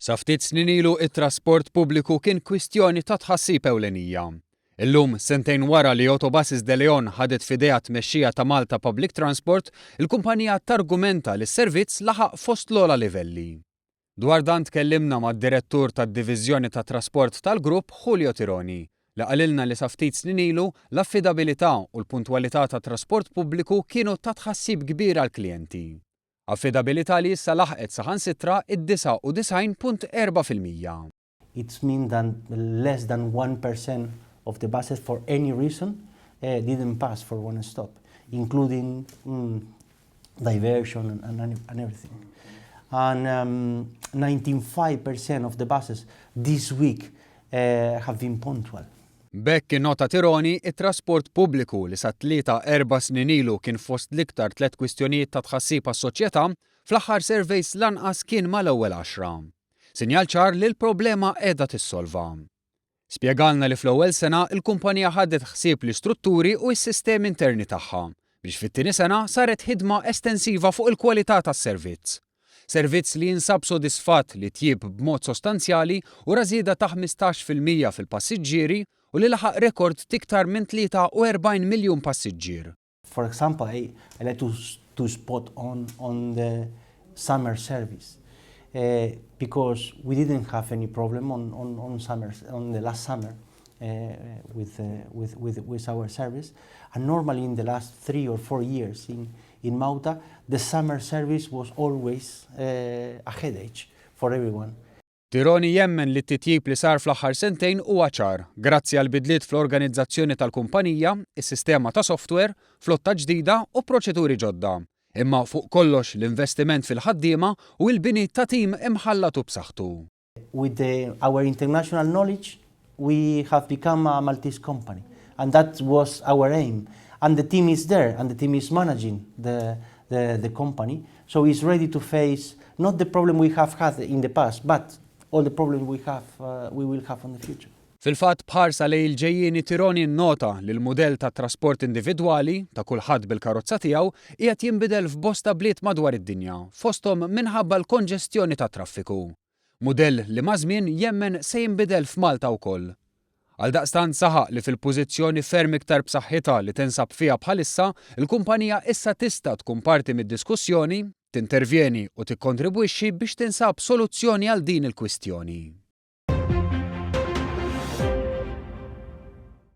Sa ftit snin ilu it-trasport pubbliku kien kwistjoni ta' tħassib ewlenija. Illum, sentejn wara li Autobuses de Leon ħadet f'idejha t-tmexxija ta' Malta Public Transport, il-kumpanija targumenta li s-servizz laħaq fost l-ogħla livelli. Dwar dan tkellimna mad-Direttur tad-Diviżjoni tat-Trasport tal-Grupp, Julio Tironi, li qalilna li sa ftit snin ilu, l-affidabilità u l-puntwalità tat-trasport pubbliku kienu ta' tħassib kbir għall-klijenti. Affidabilità li issa laħqet saħansitra id-99.4%. It's mean that less than 1% of the buses for any reason didn't pass for one stop, including diversion and, and, and everything. And 95% of the buses this week have been punctual. B'hekk innota Tironi, it-trasport pubbliku li sa 3-4 snin ilu kien fost l-iktar tliet kwistjonijiet ta' tħassib għas-soċjetà, fl-aħħar surveys lanqas kien mal-ewwel 10. Sinjal ċar li l-problema qiegħda tissolva. Spjegalna li fl-ewwel sena l-kumpanija ħadet ħsieb l-istrutturi u s-sistemi interni tagħha, biex fit-tieni sena saret ħidma estensiva fuq il-kwalità tas-servizz. Servizz li jinsab sodisfatt li tjieb b'mod sostanzjali u ra żieda ta' 15% fil-passiġġieri u li laħaq rekord t'iktar minn 43 miljun passiġġier. For example, I like to spot on the summer service because we didn't have any problem on summer, on the last summer with our service. And normally in the last 3 or 4 years in Malta, the summer service was always a headache for everyone. Tironi jemmen li t-titjib li sar fl-aħħar sentejn huwa ċar, grazzi għal bidliet fl-organizzazzjoni tal-kumpanija, is-sistema ta' software, flotta ġdida u proċeduri ġodda. Imma fuq kollox l-investiment fil-ħaddiema u l-bini ta' tim imħallat u b'saħħtu. With our international knowledge, we have become a Maltese company, and that was our aim. And the team is there, and the team is managing the company, so it's ready to face not the problem we have had in the past, but all the problems we will have in the future. Fil-fatt b'ħarsa lejn il-ġejjieni Tironi nota li l-mudell ta' trasport individwali ta' kulħadd bil-karozza tiegħu qiegħed jinbidel f'bosta bliet madwar id-dinja, fosthom minħabba l-konġestjoni ta' traffiku. Mudell li maż-żmien jemmen se jinbidel f'Malta wkoll. Għaldaqstant saħaq li fil-pożizzjoni ferm iktar b'saħħitha li tinsab fiha bħalissa, il-kumpanija issa tista' tkun parti mid-diskussjoni, tintervjeni u tikkontribwixxi biex tinsab soluzzjoni għal din il-kwistjoni.